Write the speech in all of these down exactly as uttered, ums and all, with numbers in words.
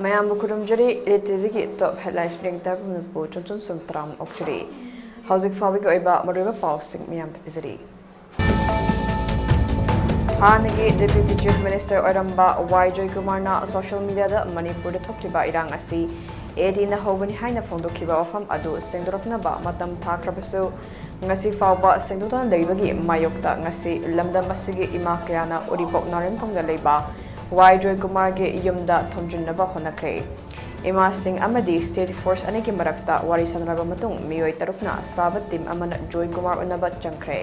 ꯃꯌꯥꯝꯕꯨ ꯈꯨꯔꯨꯝꯖꯔꯤ꯫ ꯏꯂꯤꯠ ꯇꯤꯚꯤꯒꯤ ꯇꯣꯞ ꯍꯦꯗꯂꯥꯏꯟꯁ ꯃꯤꯠꯌꯦꯡ ꯇꯥꯕꯤꯕꯕꯨ ꯆꯨꯝꯆꯨꯝ ꯁꯨꯝ ꯇꯔꯥꯝꯅ ꯑꯣꯛꯆꯔꯤ꯫ ꯍꯧꯖꯤꯛ ꯐꯥꯎꯕꯒꯤ ꯑꯣꯏꯕ ꯃꯔꯨꯑꯣꯏꯕ ꯄꯥꯎꯁꯤꯡ ꯃꯤꯌꯥꯝꯗ ꯄꯤꯖꯔꯤ꯫ ꯍꯥꯟꯅꯒꯤ ꯗꯦꯄ꯭ꯌꯨꯇꯤ ꯆꯤꯐ ꯃꯤꯅꯤꯁꯇꯔ ꯑꯣꯏꯔꯝꯕ ꯋꯥꯏ ꯖꯣꯏꯀꯨꯃꯥꯔꯅ ꯁꯣꯁꯤꯌꯦꯜ ꯃꯤꯗꯤꯌꯥꯗ ꯃꯅꯤꯄꯨꯔꯗ ꯊꯣꯛꯈꯤꯕ ꯏꯔꯥꯡ ꯑꯁꯤ ꯑꯦ ꯗꯤꯅ ꯍꯧꯕꯅꯤ ꯍꯥꯏꯅ ꯐꯣꯡꯗꯣꯛꯈꯤꯕ ꯋꯥꯐꯝ ꯑꯗꯨ ꯁꯦꯡꯗꯣꯔꯛꯅꯕ ꯃꯇꯝ ꯊꯥꯈ꯭ꯔꯕꯁꯨ, ꯉꯁꯤ ꯐꯥꯎꯕ ꯁꯦꯡꯗꯣꯛꯇꯨꯅ ꯂꯩꯕꯒꯤ ꯃꯥꯌꯣꯛꯇ ꯉꯁꯤ ꯂꯝꯗꯝ ꯑꯁꯤꯒꯤ ꯏꯃꯥ ꯀꯌꯥꯅ ꯎꯔꯤꯄꯣꯛ ꯅꯥꯎꯔꯦꯝꯊꯣꯡꯗ ꯂꯩꯕ ꯋꯥꯏ ꯖꯣꯏꯀꯨꯃꯥꯔꯒꯤ ꯌꯨꯝꯗ ꯊꯣꯝꯖꯤꯟꯅꯕ ꯍꯣꯠꯅꯈ꯭ꯔꯦ꯫ ꯏꯃꯥꯁꯤꯡ ꯑꯃꯗꯤ ꯁ꯭ꯇꯦꯠ ꯐꯣꯔꯁ ꯑꯅꯤꯒꯤ ꯃꯔꯛꯇ ꯋꯥꯔꯤ ꯁꯥꯟꯅꯔꯕ ꯃꯇꯨꯡ, ꯃꯤꯑꯣꯏ ꯇꯔꯨꯛꯅ ꯁꯥꯕ ꯇꯤꯝ ꯑꯃꯅ ꯖꯣꯏꯀꯨꯃꯥꯔ ꯎꯅꯕ ꯆꯪꯈ꯭ꯔꯦ꯫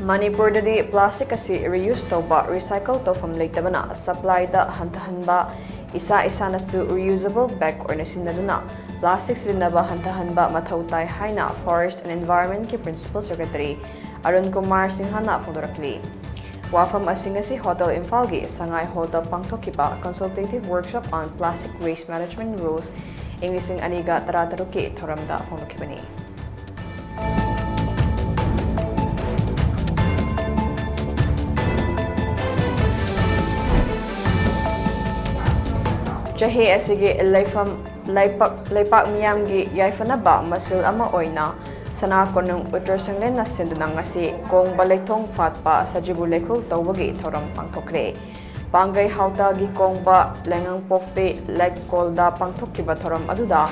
ꯃꯅꯤꯄꯨꯔꯗꯗꯤ ꯄ꯭ꯂꯥꯁꯇꯤꯛ ꯑꯁꯤ ꯔꯤꯌꯨꯁ ꯇꯧꯕ, ꯔꯤꯁꯥꯏꯀꯜ ꯇꯧꯐꯝ ꯂꯩꯇꯕꯅ ꯁꯄ꯭ꯂꯥꯏꯗ ꯍꯟꯊꯍꯟꯕ, ꯏꯁꯥ ꯏꯁꯥꯅꯁꯨ ꯔꯤꯌꯨꯖꯦꯕꯜ ꯕꯦꯒ ꯑꯣꯏꯅ ꯁꯤꯖꯤꯟꯅꯗꯨꯅ ꯄ꯭ꯂꯥꯁꯇꯤꯛ ꯁꯤꯖꯤꯟꯅꯕ ꯍꯟꯊꯍꯟꯕ ꯃꯊꯧ ꯇꯥꯏ ꯍꯥꯏꯅ ꯐꯣꯔꯦꯁ꯭ꯠ ꯑꯦꯟ ꯏꯟꯚꯥꯏꯔꯣꯟꯃꯦꯟꯠꯀꯤ ꯄ꯭ꯔꯤꯟꯁꯤꯄꯜ ꯁꯦꯀ꯭ꯔꯦꯇꯔꯤ ꯑꯔꯨꯟ ꯀꯨꯃꯥꯔ ꯁꯤꯡꯍꯅ ꯐꯣꯡꯗꯣꯔꯛꯂꯤ꯫ ꯋꯥꯐꯝ ꯑꯁꯤ ꯉꯁꯤ ꯍꯣꯇꯦꯜ ꯏꯝꯐꯥꯜꯒꯤ ꯁꯉꯥꯏ ꯍꯣꯜꯗ ꯄꯥꯡꯊꯣꯛꯈꯤꯕ Consultative Workshop on Plastic Waste Management Rules ꯏꯪ ꯂꯤꯁꯤꯡ ꯑꯅꯤꯒ ꯇꯔꯥꯇꯔꯨꯛꯀꯤ ꯊꯧꯔꯝꯗ ꯐꯣꯡꯗꯣꯛꯈꯤꯕꯅꯤ꯫ ꯆꯍꯤ ꯑꯁꯤꯒꯤ ꯂꯩꯐꯝ ꯂꯩꯄꯥꯛ, ꯂꯩꯄꯥꯛ ꯃꯤꯌꯥꯝꯒꯤ ꯌꯥꯏꯐꯅꯕ ꯃꯁꯤꯜ ꯑꯃ ꯑꯣꯏꯅ ꯁꯅꯥ ꯀꯣꯅꯨꯡ ꯎꯇꯔ ꯁꯪꯂꯦꯟꯅ ꯁꯤꯟꯗꯨꯅ ꯉꯁꯤ ꯀꯣꯡꯕ ꯂꯩꯊꯣꯡ ꯐꯥꯠꯄ ꯁꯖꯤꯕꯨ ꯂꯩꯈꯨꯜ ꯇꯧꯕꯒꯤ ꯊꯧꯔꯝ ꯄꯥꯡꯊꯣꯛꯈ꯭ꯔꯦ꯫ ꯄꯥꯡꯒꯩ ꯍꯥꯎꯇꯒꯤ ꯀꯣꯡꯕ ꯂꯩꯉꯥꯡꯄꯣꯛꯄꯤ ꯂꯩꯀꯣꯜꯗ ꯄꯥꯡꯊꯣꯛꯈꯤꯕ ꯊꯧꯔꯝ ꯑꯗꯨꯗ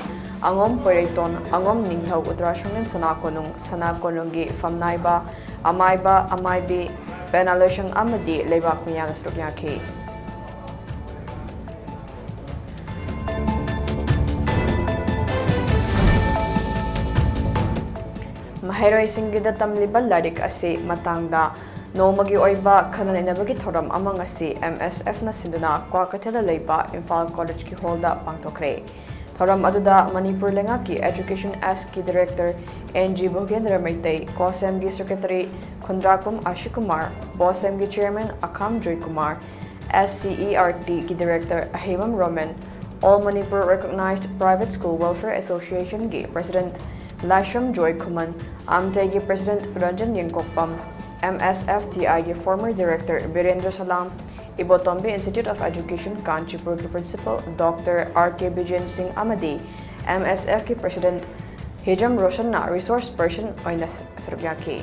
ꯑꯉꯣꯝ ꯄꯣꯏꯔꯩꯇꯣꯟ, ꯑꯉꯣꯝ ꯅꯤꯡꯊꯧ, ꯎꯇꯔꯥ ꯁꯪꯂꯦꯟ ꯁꯅꯥ ꯀꯣꯅꯨꯡ, ꯁꯅꯥ ꯀꯣꯅꯨꯡꯒꯤ ꯐꯝꯅꯥꯏꯕ, ꯑꯃꯥꯏꯕ, ꯑꯃꯥꯏꯕꯤ, ꯄꯦꯅꯥ ꯂꯣꯏꯁꯪ ꯑꯃꯗꯤ ꯂꯩꯕꯥꯛ ꯃꯤꯌꯥꯝꯅ ꯁꯔꯨꯛ ꯌꯥꯈꯤ꯫ ꯃꯍꯩꯔꯣꯏꯁꯤꯡꯒꯤꯗ ꯇꯝꯂꯤꯕ ꯂꯥꯏꯔꯤꯛ ꯑꯁꯤ ꯃꯇꯥꯡꯗ ꯅꯣꯡꯃꯒꯤ ꯑꯣꯏꯕ ꯈꯟꯅ ꯅꯩꯅꯕꯒꯤ ꯊꯧꯔꯝ ꯑꯃ ꯉꯁꯤ ꯑꯦꯝ ꯑꯦꯁ ꯑꯦꯐꯅ ꯁꯤꯟꯗꯨꯅ ꯀ꯭ꯋꯥꯀꯩꯊꯦꯜꯗ ꯂꯩꯕ ꯏꯝꯐꯥꯜ ꯀꯣꯂꯦꯖꯀꯤ ꯍꯣꯜꯗ ꯄꯥꯡꯊꯣꯛꯈ꯭ꯔꯦ꯫ ꯊꯧꯔꯝ ꯑꯗꯨꯗ ꯃꯅꯤꯄꯨꯔ ꯂꯩꯉꯥꯛꯀꯤ ꯑꯦꯖꯨꯀꯦꯁꯟ ꯑꯦꯁꯀꯤ director N G Bhogendra Meitei, ꯀꯣꯁꯦꯝꯒꯤ ꯁꯦꯀ꯭ꯔꯦꯇꯔꯤ ꯈꯨꯟꯗ꯭ꯔꯥꯛꯄꯝ ꯑꯥꯁꯤꯀꯨꯃꯥꯔ, ꯕꯣꯁꯦꯝꯒꯤ chairman Akham Joykumar, S C E R ꯇꯤꯒꯤ director Aheibam Romen, All Manipur Recognized Private School Welfare Association ꯒꯤ President ꯂꯥꯏꯁ꯭ꯔꯝ ꯖꯣꯏ ꯈꯨꯃꯟ, ꯑꯝꯇꯦꯒꯤ President Ranjan Yengkokpam, M S F T I ꯒꯤ former director Birendra Salam, Ibotombi Institute of Education ꯀꯥꯟꯆꯤꯄꯨꯔꯒꯤ Principal Doctor R K Bijen Singh ꯑꯃꯗꯤ M S F ꯀꯤ President ꯍꯤꯖꯝ ꯔꯣꯁꯟꯅ resource person ꯑꯣꯏꯅ ꯁꯔꯨꯛ ꯌꯥꯈꯤ꯫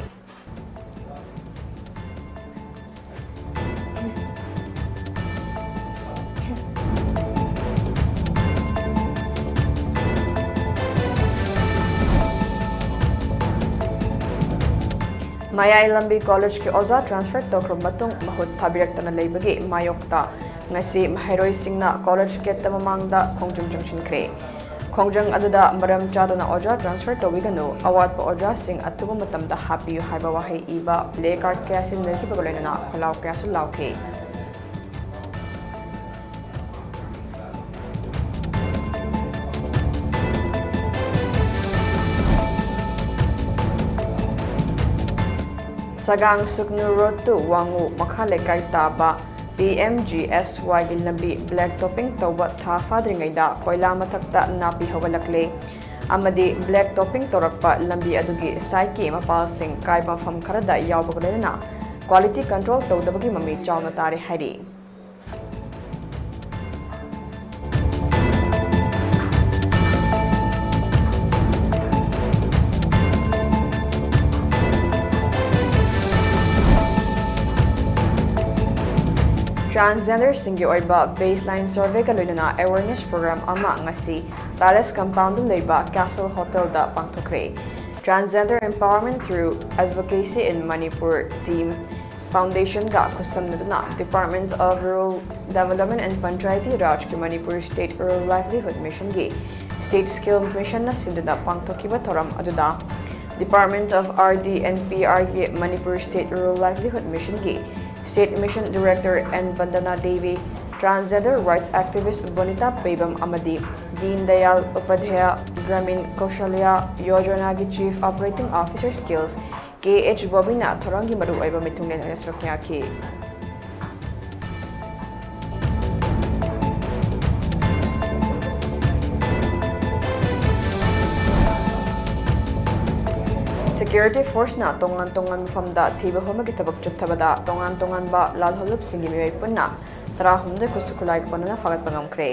ꯃꯌꯥꯏ ꯂꯝꯕꯤ ꯀꯣꯂꯦꯖꯀꯤ ꯑꯣꯖꯥ transfer ꯇꯧꯈ꯭ꯔꯕ ꯃꯇꯨꯡ ꯃꯍꯨꯠ ꯊꯥꯕꯤꯔꯛꯇꯅ ꯂꯩꯕꯒꯤ ꯃꯥꯌꯣꯛꯇ ꯉꯁꯤ ꯃꯍꯩꯔꯣꯏꯁꯤꯡꯅ ꯀꯣꯂꯦꯖ ꯒꯦꯠꯇ ꯃꯃꯥꯡꯗ ꯈꯣꯡꯖꯪ ꯆꯪꯁꯤꯟꯈ꯭ꯔꯦ꯫ ꯈꯣꯡꯖꯪ ꯑꯗꯨꯗ ꯃꯔꯝ ꯆꯥꯗꯅ ꯑꯣꯖꯥ transfer ꯇꯧꯕꯤꯒꯅꯨ, ꯑꯋꯥꯠꯄ ꯑꯣꯖꯥꯁꯤꯡ ꯑꯊꯨꯕ ꯃꯇꯝꯗ ꯍꯥꯞꯄꯤꯌꯨ ꯍꯥꯏꯕ ꯋꯥꯍꯩ ꯏꯕ placard ꯀꯌꯥ ꯁꯤꯖꯤꯟꯅꯈꯤꯕꯒ ꯂꯣꯏꯅꯅ ꯈꯣꯜꯂꯥꯎ ꯀꯌꯥꯁꯨ ꯂꯥꯎꯈꯤ꯫ ꯁꯒꯥꯡ ꯁꯨꯒꯅꯨ road to ꯋꯥꯉꯨ ꯃꯈꯥ ꯂꯩꯀꯥꯏ ꯇꯥꯕ P M G S Y ꯒꯤ ꯂꯝꯕꯤ black topping ꯇꯧꯕ ꯊꯥ ꯐꯥꯗ꯭ꯔꯤꯉꯩꯗ ꯀꯣꯏꯂꯥ ꯃꯊꯛꯇ ꯅꯥꯄꯤ ꯍꯧꯒꯠꯂꯛꯂꯦ ꯑꯃꯗꯤ black topping ꯇꯧꯔꯛꯄ ꯂꯝꯕꯤ ꯑꯗꯨꯒꯤ side ꯀꯤ ꯃꯄꯥꯜꯁꯤꯡ ꯀꯥꯏꯕ ꯃꯐꯝ ꯈꯔꯗ ꯌꯥꯎꯕꯒ ꯂꯣꯏꯅꯅ quality control ꯇꯧꯗꯕꯒꯤ ꯃꯃꯤ ꯆꯥꯎꯅ ꯇꯥꯔꯦ ꯍꯥꯏꯔꯤ꯫ Transgender ꯁꯤꯡꯒꯤ ꯑꯣꯏꯕ baseline survey ꯒ ꯂꯣꯏꯅꯅ awareness program ꯑꯃ ꯉꯁꯤ Palace Compound ꯗ ꯂꯩꯕ Castle Hotel the ꯄꯥꯡꯊꯣꯛꯈ꯭ꯔꯦ꯫ Transgender Empowerment Through Advocacy in Manipur Team Foundation ꯒ ꯈꯨꯠꯁꯝꯅꯗꯨꯅ Department of Rural Development and Panchayati Raj ꯀꯤ Manipur State Rural Livelihood Mission ꯒꯤ State Skill Mission ꯅ ꯁꯤꯟꯗꯨꯅ ꯄꯥꯡꯊꯣꯛꯈꯤꯕ ꯊꯧꯔꯝ ꯑꯗꯨꯗ Department of R D and P R ꯒꯤ Manipur State Rural Livelihood Mission ꯒꯤ State Mission Director N Vandana Devi, transgender rights activist Bonita ꯄꯩꯕꯝ ꯑꯃꯗꯤ Deen Dayal Upadhyaya Gramin Kaushalya Yojana ꯒꯤ Chief Operating Officer Skills K H ꯕꯣꯕꯤꯅ ꯊꯧꯔꯝꯒꯤ ꯃꯔꯨꯑꯣꯏꯕ ꯃꯤꯊꯨꯡꯂꯦꯟ ꯑꯣꯏꯅ ꯁꯔꯨꯛ ꯌꯥꯈꯤ꯫ Security forceꯅ ꯇꯣꯉꯥꯟ ꯇꯣꯉꯥꯟꯕ ꯃꯐꯝꯗ ꯊꯤꯕ ꯍꯨꯝꯕꯒꯤ ꯊꯕꯛ ꯆꯠꯊꯕꯗ ꯇꯣꯉꯥꯟ ꯇꯣꯉꯥꯟꯕ ꯂꯥꯜꯍꯧꯂꯨꯞꯁꯤꯡꯒꯤ ꯃꯤꯑꯣꯏ ꯄꯨꯟꯅ ꯇꯔꯥꯍꯨꯝꯗꯣꯏ ꯈꯨꯠꯁꯨ ꯈꯨꯠꯂꯥꯏ ꯀꯣꯟꯅꯅ ꯐꯥꯒꯠꯄ ꯉꯝꯈ꯭ꯔꯦ꯫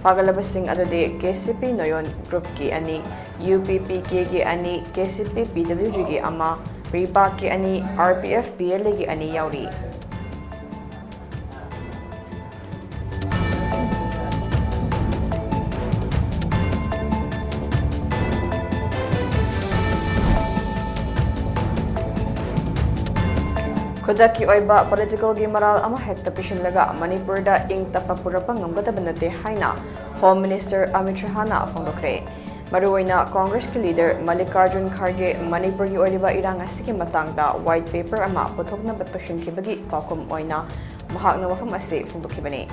ꯐꯥꯒꯠꯂꯕꯁꯤꯡ ꯑꯗꯨꯗꯤ ꯀꯦ ꯁꯤ ꯄꯤ ꯅꯣꯌꯣꯟ ꯒ꯭ꯔꯨꯞꯀꯤ ꯑꯅꯤ, ꯌꯨ ꯄꯤ ꯄꯤ ꯀꯦꯒꯤ ꯑꯅꯤ, ꯀꯦ ꯁꯤ ꯄꯤ ꯄꯤ ꯗꯕ꯭ꯂꯤꯎ ꯖꯤꯒꯤ ꯑꯃ, ꯔꯤꯄꯥꯛꯀꯤ ꯑꯅꯤ, R P F P L ꯑꯦꯒꯤ ꯑꯅꯤ ꯌꯥꯎꯔꯤ꯫ ꯈꯨꯗꯛꯀꯤ ꯑꯣꯏꯕ ꯄꯣꯂꯤꯇꯤꯀꯦꯜꯒꯤ ꯃꯔꯥꯜ ꯑꯃ ꯍꯦꯛꯇ ꯄꯤꯁꯤꯜꯂꯒ ꯃꯅꯤꯄꯨꯔꯗ ꯏꯪ ꯇꯞꯄ ꯄꯨꯔꯛꯄ ꯉꯝꯒꯗꯕ ꯅꯠꯇꯦ ꯍꯥꯏꯅ ꯍꯣꯝ ꯃꯤꯅꯤꯁꯇꯔ ꯑꯃꯤꯠ ꯁꯍꯥꯅ ꯐꯣꯡꯗꯣꯛꯈ꯭ꯔꯦ꯫ ꯃꯔꯨꯑꯣꯏꯅ ꯀꯣꯡꯒ꯭ꯔꯦꯁꯀꯤ ꯂꯤꯗꯔ ꯃꯜꯂꯤꯀꯥꯔꯖꯨꯟ ꯈꯥꯔꯒꯦ ꯃꯅꯤꯄꯨꯔꯒꯤ ꯑꯣꯏꯔꯤꯕ ꯏꯔꯥꯡ ꯑꯁꯤꯒꯤ ꯃꯇꯥꯡꯗ ꯋꯥꯏꯠ ꯄꯦꯄꯔ ꯑꯃ ꯄꯨꯊꯣꯛꯅꯕ ꯇꯛꯁꯤꯟꯈꯤꯕꯒꯤ ꯄꯥꯎꯈꯨꯝ ꯑꯣꯏꯅ ꯃꯍꯥꯛꯅ ꯋꯥꯐꯝ ꯑꯁꯤ ꯐꯣꯡꯗꯣꯛꯈꯤꯕꯅꯤ꯫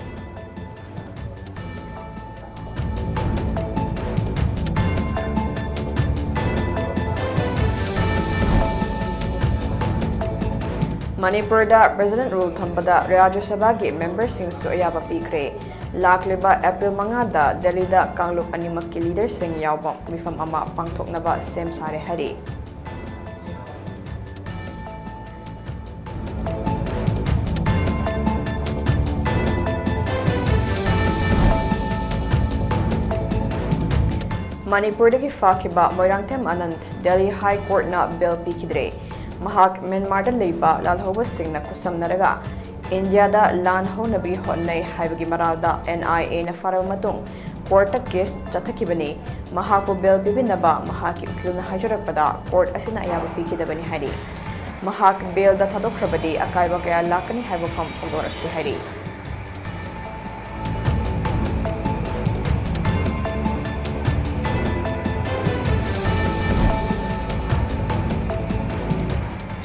ꯃꯅꯤꯄꯨꯔꯗ ꯄ꯭ꯔꯦꯁꯤꯗꯦꯟꯠ ꯔꯨꯜ ꯊꯝꯕꯗ ꯔꯥꯖ꯭ꯌ ꯁꯚꯥꯒꯤ ꯃꯦꯝꯕꯔꯁꯤꯡꯁꯨ ꯑꯌꯥꯕ ꯄꯤꯈ꯭ꯔꯦ꯫ ꯂꯥꯛꯂꯤꯕ ꯑꯦꯄ꯭ꯔꯤꯜ ꯃꯉꯥꯗ ꯗꯦꯜꯂꯤꯗ ꯀꯥꯡꯂꯨꯞ ꯑꯅꯤꯃꯛꯀꯤ ꯂꯤꯗꯔꯁꯤꯡ ꯌꯥꯎꯕ ꯃꯤꯐꯝ ꯑꯃ ꯄꯥꯡꯊꯣꯛꯅꯕ ꯁꯦꯝ ꯁꯥꯔꯦ ꯍꯥꯏꯔꯤ꯫ ꯃꯅꯤꯄꯨꯔꯗꯒꯤ ꯐꯥꯈꯤꯕ ꯃꯣꯏꯔꯥꯡꯊꯦꯝ ꯑꯅꯟꯠ ꯗꯦꯜꯂꯤ ꯍꯥꯏ ꯀꯣꯔꯠꯅ ꯕꯦꯜ ꯄꯤꯈꯤꯗ꯭ꯔꯦ꯫ ꯃꯍꯥꯛ ꯃ꯭ꯌꯥꯟꯃꯥꯔꯗ ꯂꯩꯕ ꯂꯥꯜꯍꯧꯕꯁꯤꯡꯅ ꯈꯨꯠꯁꯝꯅꯔꯒ ꯏꯟꯗꯤꯌꯥꯗ ꯂꯥꯟ ꯍꯧꯅꯕꯒꯤ ꯍꯣꯠꯅꯩ ꯍꯥꯏꯕꯒꯤ ꯃꯔꯥꯜꯗ ꯑꯦꯟ ꯑꯥꯏ ꯑꯦꯅ ꯐꯥꯔꯕ ꯃꯇꯨꯡ ꯀꯣꯔꯠꯇ ꯀꯦꯁ ꯆꯠꯊꯈꯤꯕꯅꯤ꯫ ꯃꯍꯥꯛꯄꯨ ꯕꯦꯜ ꯄꯤꯕꯤꯅꯕ ꯃꯍꯥꯛꯀꯤ ꯎꯀꯤꯜꯅ ꯍꯥꯏꯖꯔꯛꯄꯗ ꯀꯣꯔꯠ ꯑꯁꯤꯅ ꯑꯌꯥꯕ ꯄꯤꯈꯤꯗꯕꯅꯤ ꯍꯥꯏꯔꯤ꯫ ꯃꯍꯥꯛ ꯕꯦꯜꯗ ꯊꯥꯗꯣꯛꯈ꯭ꯔꯕꯗꯤ ꯑꯀꯥꯏꯕ ꯀꯌꯥ ꯂꯥꯛꯀꯅꯤ ꯍꯥꯏꯕ ꯋꯥꯐꯝ ꯐꯣꯡꯗꯣꯔꯛꯈꯤ ꯍꯥꯏꯔꯤ꯫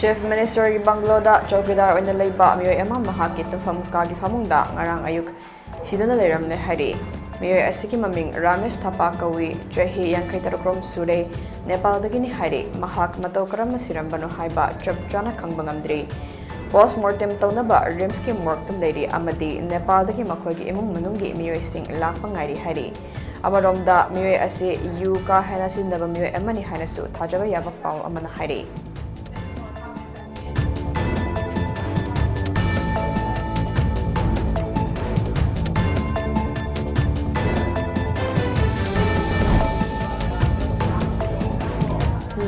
ꯆꯤꯐ ꯃꯤꯅꯤꯁꯇꯔꯒꯤ ꯕꯪꯒꯂꯣꯗ ꯆꯧꯀꯤꯗꯥꯔ ꯑꯣꯏꯅ ꯂꯩꯕ ꯃꯤꯑꯣꯏ ꯑꯃ ꯃꯍꯥꯛꯀꯤ ꯇꯨꯝꯐꯝ ꯀꯥꯒꯤ ꯐꯃꯨꯡꯗ ꯉꯔꯥꯡ ꯑꯌꯨꯛ ꯁꯤꯗꯨꯅ ꯂꯩꯔꯝꯂꯦ ꯍꯥꯏꯔꯤ꯫ ꯃꯤꯑꯣꯏ ꯑꯁꯤꯒꯤ ꯃꯃꯤꯡ ꯔꯥꯃꯦꯁ ꯊꯥꯄꯥ ꯀꯧꯏ, ꯆꯍꯤ ꯌꯥꯡꯈꯩ ꯇꯔꯨꯛ ꯔꯣꯝ ꯁꯨꯔꯦ, ꯅꯦꯄꯥꯜꯗꯒꯤꯅꯤ ꯍꯥꯏꯔꯤ꯫ ꯃꯍꯥꯛ ꯃꯇꯧ ꯀꯔꯝꯅ ꯁꯤꯔꯝꯕꯅꯣ ꯍꯥꯏꯕ ꯆꯞ ꯆꯥꯅ ꯈꯪꯕ ꯉꯝꯗ꯭ꯔꯤ꯫ ꯄꯣꯁꯠꯃꯣꯔꯇꯦꯝ ꯇꯧꯅꯕ ꯔꯤꯝꯁꯀꯤ ꯃꯣꯔꯒꯇ ꯂꯩꯔꯤ ꯑꯃꯗꯤ ꯅꯦꯄꯥꯜꯗꯒꯤ ꯃꯈꯣꯏꯒꯤ ꯏꯃꯨꯡ ꯃꯅꯨꯡꯒꯤ ꯃꯤꯑꯣꯏꯁꯤꯡ ꯂꯥꯛꯄ ꯉꯥꯏꯔꯤ ꯍꯥꯏꯔꯤ꯫ ꯑꯃꯔꯣꯝꯗ, ꯃꯤꯑꯣꯏ ꯑꯁꯤ ꯌꯨ ꯀꯥ ꯍꯦꯟꯅ ꯁꯤꯖꯤꯟꯅꯕ ꯃꯤꯑꯣꯏ ꯑꯃꯅꯤ ꯍꯥꯏꯅꯁꯨ ꯊꯥꯖꯕ ꯌꯥꯕ ꯄꯥꯎ ꯑꯃꯅ ꯍꯥꯏꯔꯤ꯫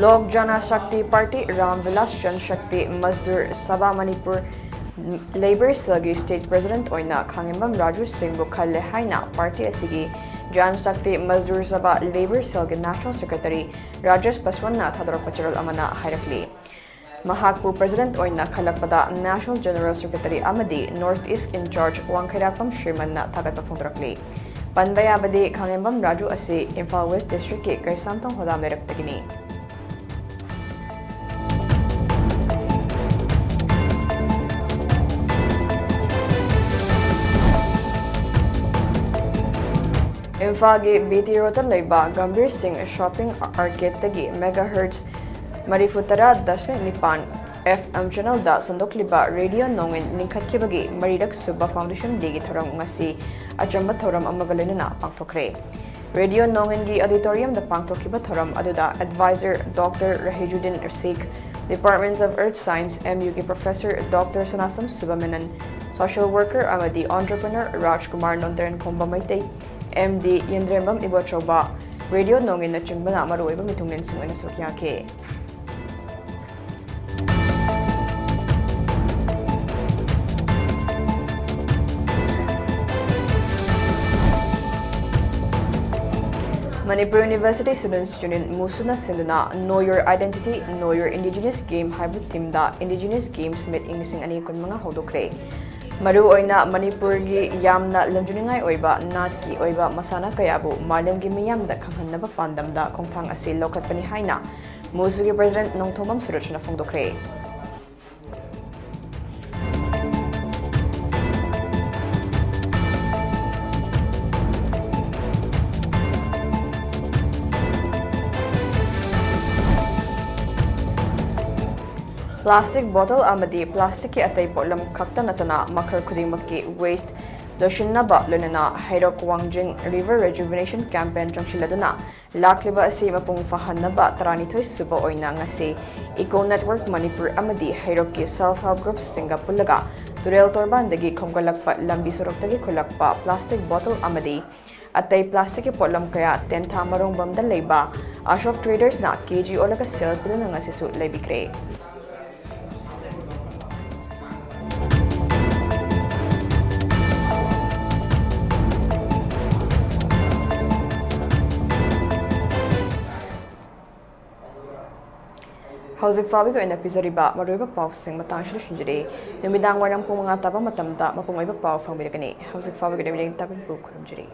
ꯂꯣꯛ ꯖꯅ ꯁꯛꯇꯤ ꯄꯥꯔꯇꯤ ꯔꯥꯝ ꯕꯤꯂꯥꯁ ꯖꯟ ꯁꯛꯇꯤ ꯃꯖꯗꯨꯔ ꯁꯚꯥ ꯃꯅꯤꯄꯨꯔ ꯂꯦꯕꯔ ꯁꯦꯜꯒꯤ ꯁ꯭ꯇꯦꯠ ꯄ꯭ꯔꯦꯁꯤꯗꯦꯟꯠ ꯑꯣꯏꯅ ꯈꯥꯉꯦꯝꯕꯝ ꯔꯥꯖꯨ ꯁꯤꯡꯕꯨ ꯈꯜꯂꯦ ꯍꯥꯏꯅ ꯄꯥꯔꯇꯤ ꯑꯁꯤꯒꯤ ꯖꯟ ꯁꯛꯇꯤ ꯃꯖꯗꯨꯔ ꯁꯚꯥ ꯂꯦꯕꯔ ꯁꯦꯜꯒꯤ ꯅꯦꯁꯅꯦꯜ ꯁꯦꯀ꯭ꯔꯦꯇꯔꯤ ꯔꯥꯖꯦꯁ ꯄꯁꯋꯥꯟꯅ ꯊꯥꯗꯣꯔꯛꯄ ꯆꯦꯔꯣꯜ ꯑꯃꯅ ꯍꯥꯏꯔꯛꯂꯤ꯫ ꯃꯍꯥꯛꯄꯨ ꯄ꯭ꯔꯦꯁꯤꯗꯦꯟꯠ ꯑꯣꯏꯅ ꯈꯜꯂꯛꯄꯗ ꯅꯦꯁꯅꯦꯜ ꯖꯦꯅꯔꯦꯜ ꯁꯦꯀ꯭ꯔꯦꯇꯔꯤ ꯑꯃꯗꯤ ꯅꯣꯔꯠ ꯏꯁ꯭ꯠ ꯏꯟꯆꯥꯔꯖ ꯋꯥꯡꯈꯩꯔꯥꯛꯄꯝ ꯁ꯭ꯔꯤꯃꯟꯅ ꯊꯥꯒꯠꯄ ꯐꯣꯡꯗꯣꯔꯛꯂꯤ꯫ ꯄꯟꯕ ꯌꯥꯕꯗꯤ ꯈꯥꯉꯦꯝꯕꯝ ꯔꯥꯖꯨ ꯑꯁꯤ ꯏꯝꯐꯥꯜ ꯋꯦꯁ꯭ꯠ ꯗꯤꯁꯇ꯭ꯔꯤꯛꯀꯤ ꯀꯩꯁꯥꯝꯊꯣꯡ ꯍꯣꯗꯥꯝ ꯂꯩꯔꯛꯇꯒꯤꯅꯤ꯫ ꯏꯝꯐꯥꯜꯒꯤ ꯕꯤ ꯇꯤ ꯔꯣꯗꯇ ꯂꯩꯕ ꯒꯝꯚꯤꯔ ꯁꯤꯡ ꯁꯣꯄꯤꯡ ꯑꯥꯔꯀꯦꯗꯇꯒꯤ ꯃꯦꯒꯥꯍꯔꯠꯖ ꯃꯔꯤꯐꯨ ꯇꯔꯥ ꯗꯁꯃꯤꯛ ꯅꯤꯄꯥꯟ ꯑꯦꯐ ꯑꯦꯝ ꯆꯦꯅꯦꯜꯗ ꯁꯟꯗꯣꯛꯂꯤꯕ ꯔꯦꯗꯤꯑꯣ ꯅꯣꯡꯏꯟ ꯂꯤꯡꯈꯠꯈꯤꯕꯒꯤ ꯃꯔꯤꯔꯛ ꯁꯨꯕ ꯐꯥꯎꯟꯗꯦꯁꯟ ꯗꯦꯒꯤ ꯊꯧꯔꯝ ꯉꯁꯤ ꯑꯆꯝꯕ ꯊꯧꯔꯝ ꯑꯃꯒ ꯂꯣꯏꯅꯅ ꯄꯥꯡꯊꯣꯛꯈ꯭ꯔꯦ꯫ ꯔꯦꯗꯤꯑꯣ ꯅꯣꯡꯏꯟꯒꯤ ꯑꯣꯗꯤꯇꯣꯔꯤꯌꯝꯗ ꯄꯥꯡꯊꯣꯛꯈꯤꯕ ꯊꯧꯔꯝ ꯑꯗꯨꯗ adviser doctor Rahijuddin Sheikh, Department of Earth Science, M ꯌꯨꯒꯤ professor doctor Sanasam Subhamenon, social worker ꯑꯃꯗꯤ entrepreneur Rajkumar Nondren Khomba Meitei, M D Yendrembam Ibochouba, radio ꯅꯣꯡꯏꯟꯅꯆꯤꯡꯕꯅ ꯃꯔꯨꯑꯣꯏꯕ ꯃꯤꯊꯨꯡꯂꯦꯟꯁꯤꯡ ꯑꯣꯏꯅ ꯁꯔꯨꯛ ꯌꯥꯈꯤ꯫ ꯃꯅꯤꯄꯨꯔ ꯌꯨꯅꯤꯚꯔꯁꯤꯇꯤ ꯁ꯭ꯇꯨꯗꯦꯟꯠꯁ ꯌꯨꯅꯤꯌꯟ, ꯃꯨꯁꯨꯅ ꯁꯤꯟꯗꯨꯅ Know Your Identity, Know Your Indigenous Game ꯍꯥꯏꯕ ꯊꯤꯝꯗ ꯏꯟꯗꯤꯖꯤꯅꯁ ꯒꯦꯝꯁ ꯃꯤꯠ ꯏꯪ ꯂꯤꯁꯤꯡ ꯑꯅꯤ ꯀꯨꯟꯃꯉꯥ ꯍꯧꯗꯣꯛꯈ꯭ꯔꯦ꯫ ꯃꯔꯨꯑꯣꯏꯅ ꯃꯅꯤꯄꯨꯔꯒꯤ ꯌꯥꯝꯅ ꯂꯝꯖꯤꯡꯅꯤꯡꯉꯥꯏ ꯑꯣꯏꯕ ꯅꯥꯠꯀꯤ ꯑꯣꯏꯕ ꯃꯁꯥꯟꯅ ꯀꯌꯥꯕꯨ ꯃꯥꯂꯦꯝꯒꯤ ꯃꯤꯌꯥꯝꯗ ꯈꯪꯍꯟꯅꯕ ꯄꯥꯟꯗꯝꯗ ꯈꯣꯡꯊꯥꯡ ꯑꯁꯤ ꯂꯧꯈꯠꯄꯅꯤ ꯍꯥꯏꯅ ꯃꯨꯁꯨꯒꯤ ꯄ꯭ꯔꯦꯁꯤꯗꯦꯟꯠ ꯅꯣꯡꯊꯣꯝꯕꯝ ꯁꯨꯔꯖꯅ ꯐꯣꯡꯗꯣꯛꯈ꯭ꯔꯦ꯫ ꯄ꯭ꯂꯥꯁꯇꯤꯛ ꯕꯣꯇꯜ ꯑꯃꯗꯤ ꯄ꯭ꯂꯥꯁꯇꯤꯛꯀꯤ ꯑꯇꯩ ꯄꯣꯠꯂꯝ ꯈꯛꯇ ꯅꯠꯇꯅ ꯃꯈꯜ ꯈꯨꯗꯤꯡꯃꯛꯀꯤ ꯋꯦꯁ꯭ꯠ ꯂꯣꯏꯁꯤꯟꯅꯕ ꯂꯣꯏꯅꯅ ꯍꯩꯔꯣꯛ ꯋꯥꯡꯖꯤꯡ River Rejuvenation Campaign ꯆꯪꯁꯤꯜꯂꯗꯨꯅ ꯂꯥꯛꯂꯤꯕ ꯑꯁꯤ ꯃꯄꯨꯡ ꯐꯥꯍꯟꯅꯕ ꯇꯔꯥꯅꯤꯊꯣꯏ ꯁꯨꯕ ꯑꯣꯏꯅ ꯉꯁꯤ Eco Network ꯃꯅꯤꯄꯨꯔ ꯑꯃꯗꯤ ꯍꯩꯔꯣꯛꯀꯤ Self Help Groupꯁꯤꯡꯒ ꯄꯨꯜꯂꯒ ꯇꯨꯔꯦꯜ ꯇꯣꯔꯕꯥꯟꯗꯒꯤ ꯈꯣꯝꯒꯠꯂꯛꯄ ꯂꯝꯕꯤ ꯁꯣꯔꯣꯛꯇꯒꯤ ꯈꯨꯜꯂꯛꯄ plastic bottle ꯑꯃꯗꯤ ꯑꯇꯩ plasticꯀꯤ ꯄꯣꯠꯂꯝ ꯀꯌꯥ ꯇꯦꯟꯊꯥ ꯃꯔꯣꯡꯕꯝꯗ ꯂꯩꯕ ꯑꯁꯣꯛ Tradersꯅ ꯀꯦ ꯖꯤ ꯑꯣꯜꯂꯒ ꯁꯦꯜ ꯄꯤꯗꯨꯅ ꯉꯁꯤꯁꯨ ꯂꯩꯕꯤꯈ꯭ꯔꯦ꯫ ꯍꯧꯖꯤꯛ ꯐꯥꯎꯕꯒꯤ ꯑꯣꯏꯅ ꯄꯤꯖꯔꯤꯕ ꯃꯔꯨꯑꯣꯏꯕ ꯄꯥꯎꯁꯤꯡ ꯃꯇꯥꯡꯁꯤꯗ ꯂꯣꯏꯁꯤꯟꯖꯔꯤ꯫ ꯅꯨꯃꯤꯗꯥꯡ ꯋꯥꯏꯔꯝ ꯄꯨꯡ ꯃꯉꯥ ꯇꯥꯕ ꯃꯇꯝꯗ ꯃꯄꯨꯡ ꯑꯣꯏꯕ ꯄꯥꯎ ꯐꯪꯕꯤꯔꯒꯅꯤ꯫ ꯍꯧꯖꯤꯛ ꯐꯥꯎꯕꯒꯤ ꯅꯨꯃꯤꯗꯥꯡ ꯇꯥꯕꯤꯕꯨ ꯈꯨꯔꯨꯝꯖꯔꯤ꯫